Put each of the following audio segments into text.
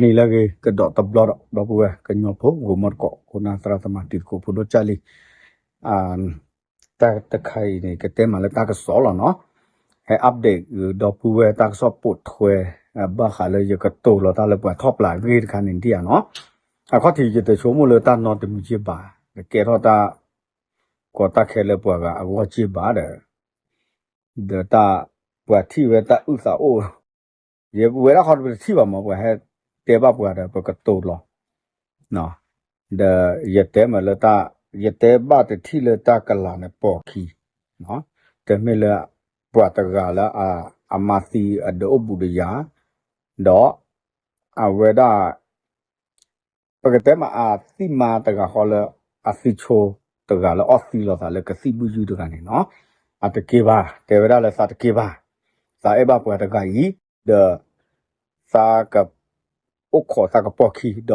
နံၤလၢအဂ့ၤ ကဒီးတဘျီဒီး ဒီပုၢ်ဝဲၢ်ကညီဖိ ဂိၤမီၢ်တကိး ခိၣ်နၢ်သရၣ်သမါတံၤသကိး ဖိဒိၣ်ကၢ်လံ, တၢ်တခါအံၤန့ၣ် ကတဲမးလၢတၢ်ကစီၣ်လီၤနီၤ, ဟဲ update ဒီပုၢ်ဝဲၢ်တၢ်ကစီၣ်ပိာ်ထွဲ ဘၣ်ဃးလၢယကတိၤလီၤတၢ်လၢပှၤထီၣ်ပျၢ်ဂ့ၢ်တခါန့ၣ်ဒံးဧါနီၤ, အခီၣ်ထံးယတဆိကမိၣ်လၢတၢ်နီတမံၤက့ဘၣ်, ကကဲထီၣ်တၢ် ကီတၢ်ခဲလၢပှၤဂၤအဂီၢ်က့ဘၣ်ဒီး ဒီးတၢ် ပှၤထံၣ်ဝဲတၢ်အုၣ်သးအိၣ်, ယဝဲဒၣ်ဃီတပတထံၣ်ဘၣ်မး ပှၤဟဲတဲဘၣ်ပှၤဒီး ပကတိၤလီၤ, ဒီးယတဲမးလၢတၢ် ယတဲဘၣ်တထံၣ်လၢတၢ်ကလၤန့ၣ်ပိာ်ခံ, တမ့ၢ်လၢ ပှၤတဂၤလၢ အမါသံအဒုးအိၣ်ဘူးဒီးယၤ, ဒီး အဝဲဒၣ် ပကတဲမးအသံၣ်မါတဂၤဃီလၢ အသံၣ်ဆိတဂၤလၢအီၣ်သံလိာ်သးလၢကသံၣ်ဘုၣ်ယုၢ်တဂၤန့ၣ်နီၤ, အတက့ဘၣ် တဲဝဲဒၣ်လၢသးတက့ဘၣ်, သးအဲၣ်ဘၣ်ပှၤတဂၤအံၤ, ဒီး သးက အိၣ်ခိးသးကပိာ်ခံ ဒီး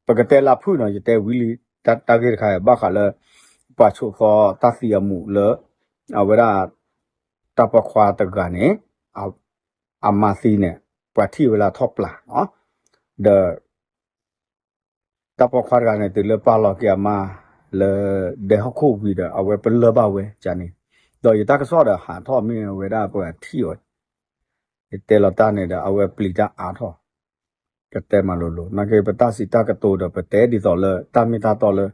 ပကတဲလၢဖုၣ်နီၤ ယတဲဝံၤလံ တၢ်ဂ့ၢ်တခါ ဘၣ်ဃးလၢ ပှၤဆိးသီတၢ်သံအမူးလၢ အဝဲဒၣ် တၢ်ပိာ်ခွါတဂၤန့ၣ် အမါသံန့ၣ် ပှၤထံၣ်ဝဲလၢထီၣ်ပျၢ်နီၤ, ဒီး တၢ်ပိာ်ခွါတဂၤန့ၣ် တုၤလၢပာ်လီၤက့ၤအမါ လၢဒဲဟီၣ်ခိၣ်ဝံၤဒီး အဝဲပလၢၢ်ဘၣ်ဝဲန့ၣ်, ဒီးယတၢ်ကစီၣ်ဒီးဟးထီၣ်မ့ၢ်ဝဲဒၣ်ပှၤထံၣ်အီၤ, ယတဲလီၤတၢ်န့ၣ်ဒီး အဝဲပျံၤတၢ်အါထီၣ်, ကတဲမးလိၤလိၤ နာ်က့ပတၢ်စံးတၢ်ကတိၤဒီး ပတဲဒ်သိးလၢတၢ်မ့ၢ်တၢ်တီလၢ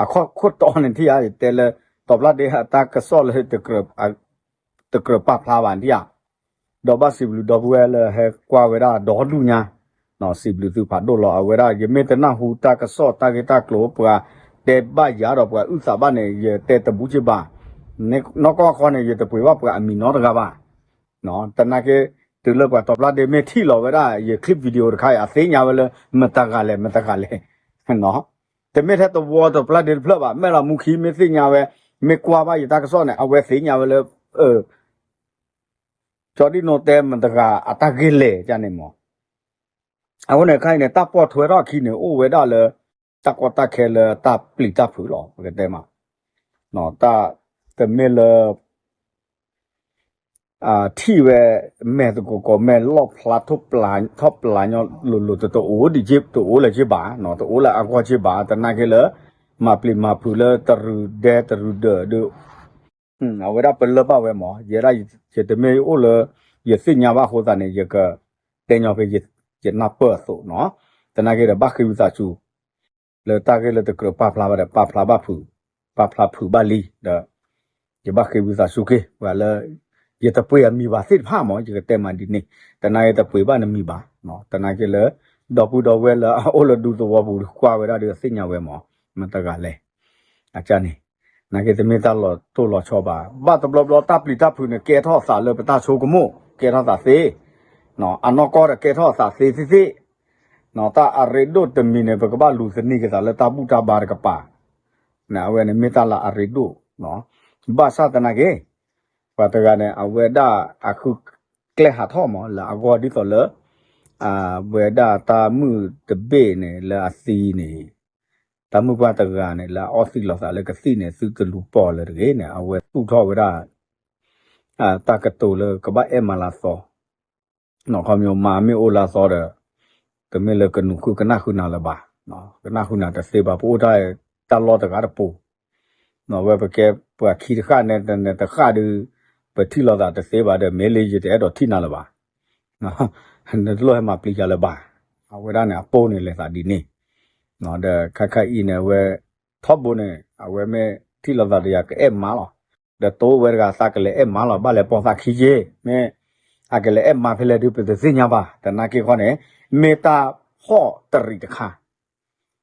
အခိၣ်ခိၣ်တီန့ၣ်ထံၣ်ဧါ ယတဲလၢ တီးပျၢ်ဒ့အတၢ်ကစီၣ်လၢ တကြၢးပာ်ဖျါဘၣ်ဒံးဧါ, ဒီးဘၣ်စံးဘျုးဒီပုၢ်ဝဲၢ်လၢဟဲကွၢ်ဝဲဒၣ်ဒီဒူၣ်ညါ, စံးဘျုးသုဖးဒိၣ်လီၤ အဝဲဒၣ် ယမ့ၢ်တနၢ်ဟူတၢ်ကစီၣ်တၢ်ဂ့ၢ်တၢ်ကျိၤ ပှၤတဲဘၣ်ယၤဒီးပှၤအုၣ်သးဘၣ်န့ၣ် ယတဲတဘူးက့ဘၣ်, နီၢ်ကီၢ်ဃီန့ၣ် ယတပှ့ၤဘၣ်ပှၤအမံၤနီတဂၤဘၣ်, သနာ်က့ တုၤလၢပှၤတီးပျၢ်ဒ့မ့ၢ်ထံၣ်လီၤဝဲဒၣ် ယ clip video တခါအံၤ အသ့ၣ်ညါဝဲလၢ မတၤဂၤလဲၣ် မတၤဂၤလဲၣ်, တမ့ၢ်ထဲတဝီတီးပျၢ်ဒ့တဖျၢၣ်ဘၣ် မဲၢ်လီၤမူခံမ့ၢ်သ့ၣ်ညါဝဲ မ့ၢ်ကွၢ်ဘၣ်ယတၢ်ကစီၣ်န့ၣ် အဝဲသ့ၣ်ညါဝဲလၢ ကၠီဒံၣ်နိတဲမတၤတဂၤအတၢ်ဂ့ၢ်လဲၣ်န့ၣ်မး, အဃိန့ၣ် ခဲအံၤန့ၣ် တၢ်ပိာ်ထွဲထီၣ်အခံန့ၣ် အိၣ်ဝဲဒၣ်လၢ တၢ်ကီတၢ်ခဲလၢတၢ်ပျံၤတၢ်ဖုးလီၤ ပကတဲမး, တၢ် တမ့ၢ်လၢ ထံၣ်ဝဲ မဲာ်သကိးကိးမဲာ်လီၣ်ဖျါ ထီၣ်ပျၢ်ညီလိၤလိၤ တအိၣ်ဒံး တအိၣ်လၢၤက့ဘၣ်, တအိၣ်လၢအဂီၢ်က့ဘၣ် သနာ်က့လၢ မၤပျံၤမၤဖုးလၢတရူးဒဲတရူးဒၢးဒီး အဝဲဒၣ်ပလၢၢ်ဘၣ်ဝဲမး ယဲဒၣ် ယတမ့ၢ်အိၣ်လၢ ယသ့ၣ်ညါဘၣ်အဃိသတးန့ၣ် ယကတဲညီဖဲ ယနၢ်ပၢၢ်အသိးနီၤ, သနာ်က့ဒီးဘၣ်ဃ့ဝံသးစူၤ လၢတၢ်ဂ့ၢ်လၢတကြၢးပာ်ဖျါဘၣ်ဒီး ပာ်ဖျါဘၣ်ဖုး ပာ်ဖျါဖုးဘၣ်လံဒီး ယဘၣ်ဃ့ဝံသးစူၤက့ၤ ပှၤလၢ ယတပှ့ၤအမံၤဘၣ်သ့ၣ်တဖၣ်မး ယကတဲမးဒ်န့ၣ် သနာ်က့တပှ့ၤဘၣ်နမံၤဘၣ်, သနာ်က့လၢ ဒီပုၢ်ဒီဝဲၢ်လၢအအိၣ်လၢဒူသဝီပူၤ ကွၢ်ဝဲဒၣ်ဒီးသ့ၣ်ညါဝဲမး မတၤတဂၤလဲၣ် အကန့ၣ် နာ်က့တမ့ၢ်တၢ်လီၤတိၢ်လီၤဆီဘၣ်, ဘၣ်တဘျီဘျီတၢ်ပျံၤတၢ်ဖုးန့ၣ် ကဲထီၣ်သးလၢပတၢ်ဆိကမိၣ် ကဲထီၣ်သးသ့, အနီၢ်ကီၢ်ဒီးကဲထီၣ်သးသ့သ့သ့, တၢ်အရ့ဒိၣ်တမံၤန့ၣ် ပကဘၣ်လူၤသနံးက့ၤသးလၢတၢ်ဘူၣ်တၢ်ဘါတကပၤ, အဝဲန့ၣ်မ့ၢ်တၢ်လၢအရ့ဒိၣ်, ဘၣ်ဆၣ်သနာ်က့ ပှၤတဂၤန့ၣ် အဝဲဒၣ်အဃုကျဲဟးထီၣ်မး လၢအဂီၢ်ဒ်သိးလၢ အဝဲဒၣ်တၢ်မုၣ်တဘ့ၣ်န့ၣ် လၢအသံန့ၣ် တၢ်မုၣ်ပှၢ်တဂၤန့ၣ် လၢအအီၣ်သံလိာ်သးလၢကသံၣ်န့ၣ် သုတလူၤပိာ်လၢၤတဂ့ၤန့ၣ် အဝဲသူၣ်ထီၣ်ဝဲဒၣ် တၢ်ကတိၤလၢကဘၣ်အဲၣ်မးလၢအသီ, ခီမ့ၢ်မၤမ့ၢ်အိၣ်လၢအသီဒီး တမ့ၢ်လၢကနုာ်ဃုကနၣ်ဃုနၤလၢၤဘၣ်, ကနၣ်ဃုနၤတသ့ဘၣ် ပအိၣ်တၢ်လီၢ်တဂၤတပူၤ, ဝဲပကဲပှၤခံတဃၣ်န့ၣ် တဃၣ်ဒုး ပထံၣ်လိာ်သးတသ့ဘၣ်ဒီး မ့ၢ်လၢယတအဲၣ်ဒိးထံၣ်နၤလၢၤဘၣ် နတလိၣ်ဟဲမၤပျံၤယၤလၢၤဘၣ်, အဝဲဒၣ်န့ၣ် အပိၢ်န့ၣ်လဲၤသးဒ်န့ၣ်, ဒီးခဲခါအံၤန့ၣ် အဝဲ ထီဘိန့ၣ် အဝဲမ့ၢ်ထံၣ်လိာ်သးဒီးယၤကအဲၣ်မးလီၤ, ဒီးတိဝဲတဂၤသးကလဲၤအဲၣ်မးလီၤ ဘၣ်လဲၤပိာ်သးခံယ့ၢ် မ့ၢ်အကလဲၤအဲၣ်မးဖဲလဲၣ်ဒုး ပတသ့ၣ်ညါဘၣ် သနာ်က့ဃီန့ၣ် မ့ၢ်တၢ်ဖှီၣ်တရံးတခါ,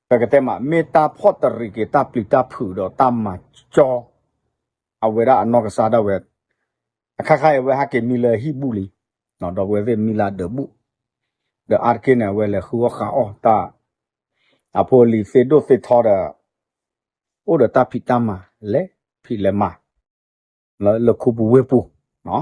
ပကတဲမး မ့ၢ်တၢ်ဖှီၣ်တရံးက့ၤတၢ်ပျံၤတၢ်ဖုးဒီးတၢ်မၤကၠီ အဝဲဒၣ်အနီၢ်ကစၢ်ဒၣ်ဝဲ, အခါခါအံၤအဝဲဟဲက့ၤမံလၢဟံၣ်ဘူၣ်လံ, ဒီပုၢ်ဝဲၢ်သ့ၣ်မံလၢဒၢးဘူၣ်, ဒီးအါတက့ၢ်န့ၣ် အဝဲလဲၤဃုအီၣ်ဃာ်အီၣ်တၢ်, အဖိအလံၤသ့ၣ်ဒိၣ်သ့ၣ်ထီဒီး အိၣ်ဒီးတၢ်ဖံးတၢ်မၤ လဲၤဖံးလဲၤမၤ လၢခူပူၤဝ့ၢ်ပူၤ,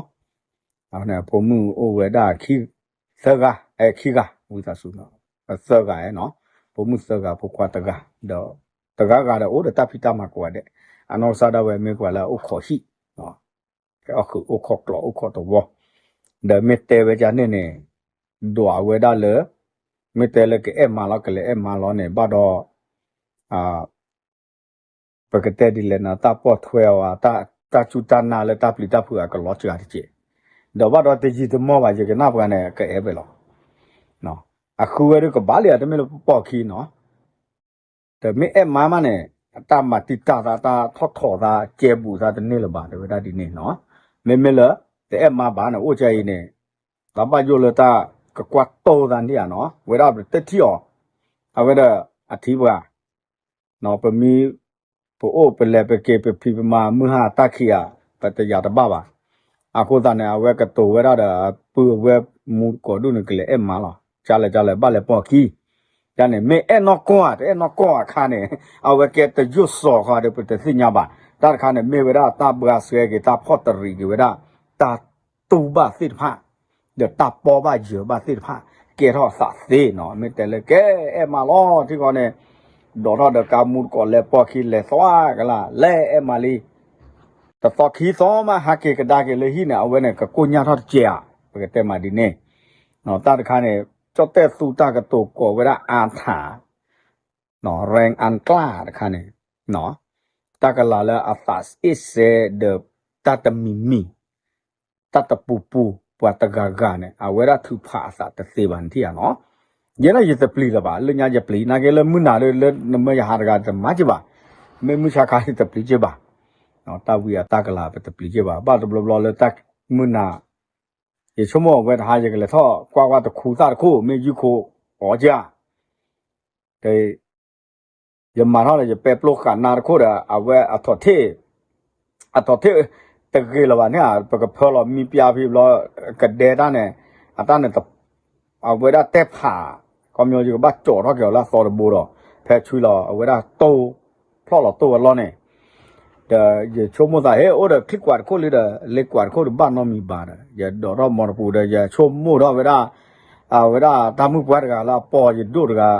အဖိမုၣ်အိၣ်ဝဲဒၣ် သၢဂၤ, အဲ ခံဂၤ, ဝံသးစူၤ, သၢဂၤ, ဖိမုၣ်သၢဂၤ ဖိခွါတဂၤ, ဒီး တဂၤဂၤဒီးအိၣ်ဒီးတၢ်ဖံးတၢ်မၤကိးဂၤဒဲး, အနီၢ်ကစၢ်ဒၣ်ဝဲမ့ၢ်ပှၤလၢအအိၣ်ခိးဟံၣ်, အိၣ်ခိးကျိးအိၣ်ခိးသဝီ, ဒီးမ့ၢ်တဲဝဲဒ်န့ၣ်န့ၣ်, ဒွးဝဲဒၣ်လၢ မ့ၢ်တဲလၢကအဲၣ်မါလီၤ ကလဲၤအဲၣ်မါလီၤန့ၣ် ဘၣ်ဒီး ပကတဲဒ်လဲၣ်န့ၣ် တၢ်ပိာ်ထွဲအီၤ တၢ်စူၢ်တၢ်နာ်လၢတၢ်ပျံၤတၢ်ဖုးအကလီၤစှၤတက့ၢ်, ဒီးဘၣ်ဒီးတယံာ်တမီၢ်ဘၣ် ယကနၣ်ပှၤန့ၣ် ကအဲၣ်ဝဲလီၤ. အဃုဝဲဒၣ်ကဘၣ်လံ တမ့ၢ်လၢပပိာ်ခံနီၤ, တမ့ၢ်အဲၣ်မါမးန့ၣ် တၢ်မၤတံာ်တာ်သး တၢ်ထီၣ်ထီၣ်သး ကဲဘူးသးတန့ၢ်လၢၤဘၣ် တဲဝဲဒၣ်ဒ်န့ၣ်နီၤ. မ့မ့ၢ်လၢ တအဲၣ်မါဘၣ်န့ၣ် အိၣ်ကါအံၤန့ၣ် တၢ်ဘၣ်ယိၣ်လၢတၢ်ကကွၢ်တိၢ်သးန့ၣ်ဧါနီၤ, ဝဲဒၣ်ပတထံၣ်အီၤ, အဝဲဒၣ်အထံပှၤ ပမံ ပအိၣ်ပလဲၤပက့ၤ ပဖံးပမၤ မုၢ်ဟါတၢ်ခံးဧါ, ပတယာ်တဘၣ်ဘၣ်. အဃိသတးန့ၣ် အဝဲကတိၤဝဲဒၣ်ဒီး ပုၢ်အဝဲမူတကိးဒူၣ်န့ၣ် ကလဲၤအဲၣ်မါလီၤ. ကလဲၤကလဲၤ ဘၣ်လဲၤပိာ်ခံ, ကန့ၣ် မ့ၢ်အဲၣ်နီၢ်ကီၢ်ဧါ တအဲၣ်နီၢ်ကီၢ်အခါန့ၣ် အဝဲကဲတယိၣ်စီၤဃီဒီး ပတသ့ၣ်ညါဘၣ်. တၢ်တခါန့ၣ် မ့ၢ်ဝဲဒၣ်တၢ်ဘှါဆှဲက့ၤ တၢ်ဖီၣ်တရံးက့ၤဝဲဒၣ် တၢ်တူၢ်ဘၣ်သ့ၣ်တဖၣ် ဒီးတၢ်ပီဘၣ်ယၢၤဘၣ်သ့ၣ်တဖၣ် ကဲထီၣ်သးသ့နီၤ. မ့ၢ်တဲလၢကဲအဲၣ်မါလီၤထံဃီန့ၣ် ဒိးထီၣ်ဒီးကါမူတကိးလဲၤပိာ်ခံ လဲၤသွါကလၢ် လဲၤအဲၣ်မါလံ. တသီခံသီမး ဟးက့ၤကဒါက့ၤလၢဟံၣ်န့ၣ် အဝဲန့ၣ် ကကိၢ်ညါထီၣ်တကဲးဧါ, ပကတဲမးဒ်န့ၣ်. တၢ်တခါန့ၣ် ကၠီၣ်တဲၣ်သူတၢ်ကတိၤကိးဝဲဒၣ်အါထၣ် ရဲၣ်အၣ်ကျါတခါန့ၣ် တၢ်ကလၤလၢအသးအ့ၣ်စဲဒီး တၢ်တမံၤမံၤ တၢ်တပူၤပူၤ ပှၤတဂၤဂၤန့ၣ် အဝဲဒၣ်ထုးဖးအသးတသ့ဘၣ်န့ၣ်ထံၣ်ဧါနီၤ. ယဲဒၣ်ယတပျံၤလၢၤဘၣ် လၢညါယပျံၤ နာ်က့လၢမုၢ်နၤဒီး လၢနမၢယဟးတဂၤတမၤက့ၤဘၣ်, မ့ၢ်မုၢ်ဆါခါယတပျံၤက့ၤဘၣ်. တၢ်ဝံအတၢ်ကလၤပတပျံၤက့ၤဘၣ် ဘၣ်တဘျီဘျီလၢတၢ်မုၢ်နၤ ယဆိကမိၣ်အဝဲတဟါ ယကလဲၤထီၣ်ကွၢ်ကွၢ်တခူသၣ်တခိၣ် မ့ၢ်ယုၢ်ခိၣ်အီၤကၢ် ယမၤထီၣ်ဒီးယပဲပျိဃာ်နါတခိၣ်ဒီး အဝဲအထီၣ်ထ့ၣ် အထီၣ်ထ့ၣ်တဂ့ၤလၢၤဘၣ်န့ၣ်ဧါ, ပကဖၢလီၤမံပျါဖံဘျီ ကဒဲတၢ်န့ၣ် အတၢ်န့ၣ် အဝဲဒၣ်တဲဖး ခီပညီယကဘၣ်ကၠီထီၣ်က့ၤအီၤလၢအသီတဘိဒီး ဖဲဆူလီၤ အဝဲဒၣ်တိၢ် ဖျီၣ်လီၤတိၢ်ဝဲလီၤန့ၣ် ဒီးယဆိကမိၣ်သး ဟ့ၣ် အိၣ်ဒီးချံကွၢ်တခိၣ်လံဒီး လ့ကွၢ်တခိၣ်ဒီးဘၣ်နီတမံၤဘၣ်ဒီး ယဒိးထီၣ်မီတပူၤဒီး ယဆိကမိၣ်ထီၣ်ဝဲဒၣ် အဝဲဒၣ်တၢ်မုၣ်ပှၢ်တဂၤလၢအပိာ်ယဒိၣ်တဂၤ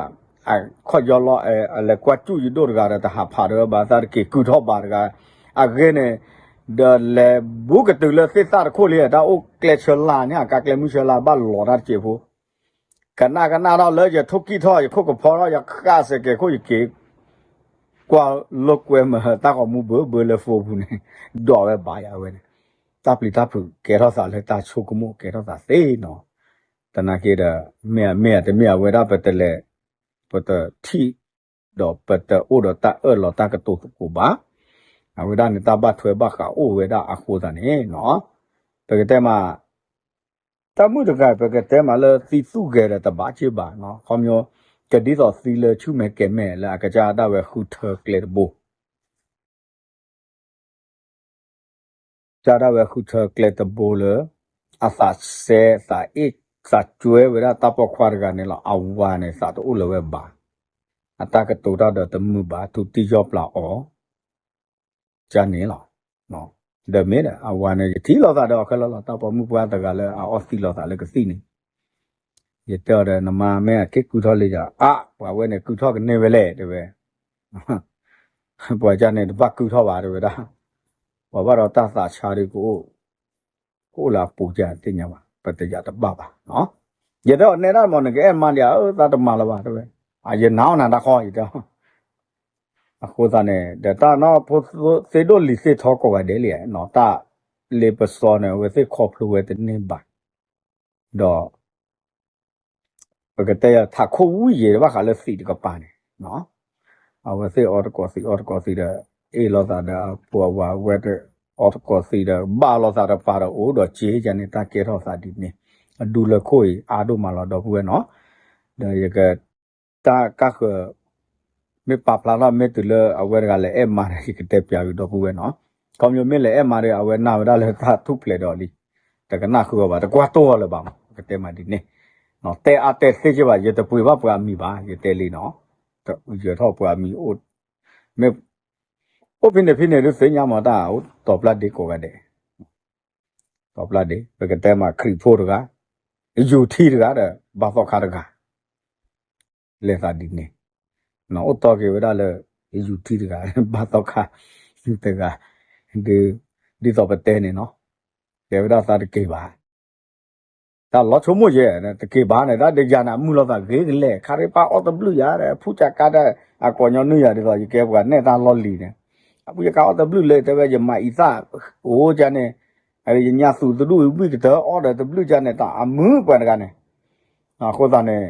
အခီၣ်ယီလီၤ အလဲၤကွၢ်စူၣ်ယဒိၣ်တဂၤဒီး တဟးဖးဒီးဘၣ်သးတက့ၤကုၢ်ထီၣ်ဘၣ်တဂၤ အဂ့ၢ်န့ၣ် ဒီးလဲၤဘူးကတုၤလၢသ့ၣ်သၣ်တခိၣ်လံ တၢ်အိၣ်ကျဲဆၢလါန့ၣ် အကါကျဲမုၢ်ဆၢလါဘၣ်လီၤတၢ်တစဲးဖိ ကနၣ်ကနၣ်ထီၣ်လၢယထိၣ်ကံၣ်ထီၣ် ယခိၣ်ကဖီထီၣ် ယဃၣ်စဲးကဲးခိၣ်ယက့ၤ ကွၢ်လိာ်ကွဲမုာ်တၢ်ဂီၤမူဘၢဘၢလၢ phone ပူၤန့ၣ် ဒိးဝဲဘၣ်ယၤဝဲန့ၣ် တၢ်ပျံၤတၢ်ဖုးကဲထီၣ်သးလၢတၢ်ဆိကမိၣ်ကဲထီၣ်သးသ့နီၤ သနာ်က့ဒီး မ့ၢ်အမ့ၢ်အတမ့ၢ်အဝဲဒၣ်ပတလဲၤ ပတထံၣ် ဒီးပတအိၣ်ဒီးတၢ်အၢၣ်လီၤတၢ်ကတိၤသကိးဘၣ် အဝဲဒၣ်န့ၣ်တၢ်ဘၣ်ထွဲဘၣ်ဃးအိၣ်ဝဲဒၣ်အဃိသတးန့ၣ်နီၤ ပကတဲမး တၢ်မုၣ်တဂၤ ပကတဲမးလၢသံသူၣ်ဂဲၤဒီးတဘၣ်က့ဘၣ်နီၤ ခီပညီ ကဒ်သိးသံလၢဆူၣ်မဲာ်ကဲၤမဲာ်လၢအကစၢ်ဒၣ်ဝဲဃုထၢကျဲတဘိ ကစၢ်ဒၣ်ဝဲဃုထၢကျဲတဘိလၢ အသးစဲသးအ့ၣ်သးကွဲဝဲဒၣ်တၢ်ပိာ်ခွါတဂၤန့ၣ်လီၤ အဝၤန့ၣ်သးတအိၣ်လၢၤဝဲဘၣ် အတၢ်ကတိၤတၢ်ဒီးတမုာ်ဘၣ် ထူးတံၢ်ယီၢ်ပျၢ်အီၤ ကန့ၣ်လီၤ ဒီးမ့ၢ်ဒီး အဝၤန့ၣ် ယထံၣ်လိာ်သးဒီးအီၤခဲလၢာ်လီၤ တၢ်ပိာ်မုၣ်ပှၢ်တဂၤလၢအအီၣ်သံလိာ်သးလၢကသံၣ်န့ၣ် ယတဲအီၤဒီး နမါမ့ၢ်အက့ၢ်ကုၢ်ထီၣ်လံယၤ အါ ပှၤဝဲန့ၣ်ကုၢ်ထီၣ်ကန့ၢ်ဝဲလဲၣ် တဲဝဲ ပှၤကန့ၣ်တဘၣ်ကုၢ်ထီၣ်ဘၣ် တဲဝဲဒၣ် ပှၤဘၣ်ဒီးတၢ်သးဆါဒ်ကအိၣ် ကအိၣ်လၢအပူၤကသ့ၣ်ညါဘၣ် ပတယာ်တဘၣ်ဘၣ် ယတဲအီၤနဲဒၣ်မး နကအဲၣ်မါဒံးဧါ အၢ သးတမၤလၢၤဘၣ် တဲဝဲ ယနာ်အီၤနၤတၢ်ဃီ ယတဲ အဃိသတးန့ၣ် ဒီးတၢ်နီၢ်ဖိသ့ၣ်ဒိၣ်လံၤသ့ၣ်ထီကိးဂၤဒဲးလံနီၤ တၢ်လ့ပစီန့ၣ် အဝဲသ့ၣ်ခီဖျိဝဲတန့ၢ်ဘၣ် ဒီး ပကတဲယၤ ထးခိၣ်ဝံၣ်ယဲၤဘၣ်ဃးလၢသံးတကပၤန့ၣ် အဝဲသ့ၣ်အီတကိးသံး အီတကိးသံးဒီး အ့ၣ်လိာ်သးဒီး ပှၤဝဲ အီတကိးသံးဒီး ဘၣ်လိာ်သးတပၤဒီး အိၣ်ဒီးစ့ယၤန့ၣ် တၢ်ကဲထီၣ်သးဒ်န့ၣ် အဒူလၢခိၣ်အံၤ အါဒိၣ်မးလီၤ ဒီပုၢ်ဝဲၢ်နီၤ ဒီးယက တၢ်ကၢ်ဃၢၤ မ့ၢ်ပာ်ဖျါထီၣ်မ့ၢ်တုၤလၢအဝဲတဂၤလဲၤအဲၣ်မါဒီး ယကတဲပျးက့ၤဒီပုၢ်ဝဲၢ်နီၤ ခီဖျိမ့ၢ်လဲၤအဲၣ်မါဒီး အဝဲနာ်ဝဲဒၣ်လၢတၢ်ထူၣ်ဖျဲးဒီးလံ တကနၣ်ဃုာ်အီၤဘၣ် တကွၢ်တိၢ်အီၤလၢၤဘၣ်မး ကတဲမးဒ်န့ၣ် တဲအါတဲသ့က့ဘၣ် ယတပှ့ၤဘၣ်ပှၤအမံၤဘၣ် ယတဲလံနီၤ ယထီၣ်ပှၤအမံၤ မ့ၢ် အိၣ်ဖဲန့ၣ်ဖဲန့ၣ်ဒုးသ့ၣ်ညါမးတၢ် အိၣ်တီၤပျၢ်ဒ့ကိးဂၤဒဲး တီၤပျၢ်ဒ့ ပကတဲမးခရံာ်ဖိတဂၤ ယူၤထံတဂၤဒီး ဘါသီခါတဂၤ လဲၤသးဒ်န့ၣ် အိၣ်တီက့ၤဝဲဒၣ်လၢ ယူၤထံတဂၤ ဘါသီခါတဂၤ ဒ်သိးပတဲန့ၣ်နီၤ တဲဝဲဒၣ်သးတက့ၢ်ဘၣ် တၢ်လီၤဆိကမိၣ်ယဲ တက့ၤဘၣ်န့ၣ် တၢ်ဒ်ယၤန့ၣ် အမုၢ်လီၤသးဂ့ၤကလဲာ် ခါရ့ၣ်ပၢ်အီၣ်တဘျုးယၤ ဖူကၠးကါဒီး အကိးညီနုၢ်ယၤဒ်သိး ယကဲပှၤနဲၣ်တၢ်လီၢ်လံၤန့ၣ် ဖူကၠးကါအီၣ်တဘျုးလၢတဲဝဲ ယမၤအံသၣ်အိၣ်ကန့ၣ် ယညါသူးတဒူၣ်ဝံၣ်ကတၢၢ်အီၣ်ဒီးတဘျုးကန့ၣ် တၢ်အမုၢ်ပှၤတဂၤန့ၣ် အဃိသတးန့ၣ်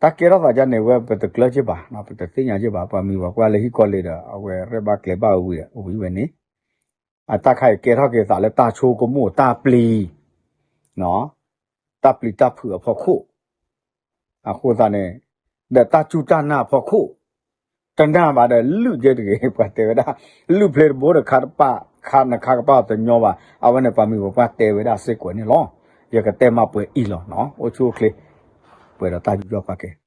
တၢ်ကဲထီၣ်သးကန့ၣ် ဝဲပတကျၢၤက့ၤဘၣ် ပတသ့ၣ်ညါက့ၤဘၣ် ပှၤမံၤပှၤပှၢ်လၢဟံၣ်ကီၢ်လ့ဒီး အဝဲရဲၣ်ဘၣ်ကျဲၤဘၣ်ဝံၤဝံၤဝဲန့ၣ် အတၢ်ခါအံၤကဲထီၣ်က့ၤသးလၢတၢ်ဆိကမိၣ်တၢ်ပျံၤ တၢ်ပျံၤတၢ်ဖုးအဖီခိၣ် အဃိသတးန့ၣ် ဒီးတၢ်စူၢ်တၢ်နာ်အဖီခိၣ် တနာ်ဘၣ်ဒီးလုၢ်ကဲတဂ့ၤ ပှၤတဲဝဲဒၣ် လုၢ်ဖျ့တဘိဒီးခါတပာ် ခါနခါကပာ်အီၤတညီဘၣ် အဝဲန့ၣ်ပှၤမံၤပှၤပှၢ်တဲဝဲဒၣ်စ့ၢ်ကီးန့ၣ်လီၤ. ယကတဲမးပှဲၤအံၤလီၤ အိၣ်ဆူၣ်အိၣ်ချ့ ပှဲၤဒီးတၢ်ယူးယီၣ်ပာ်ကဲ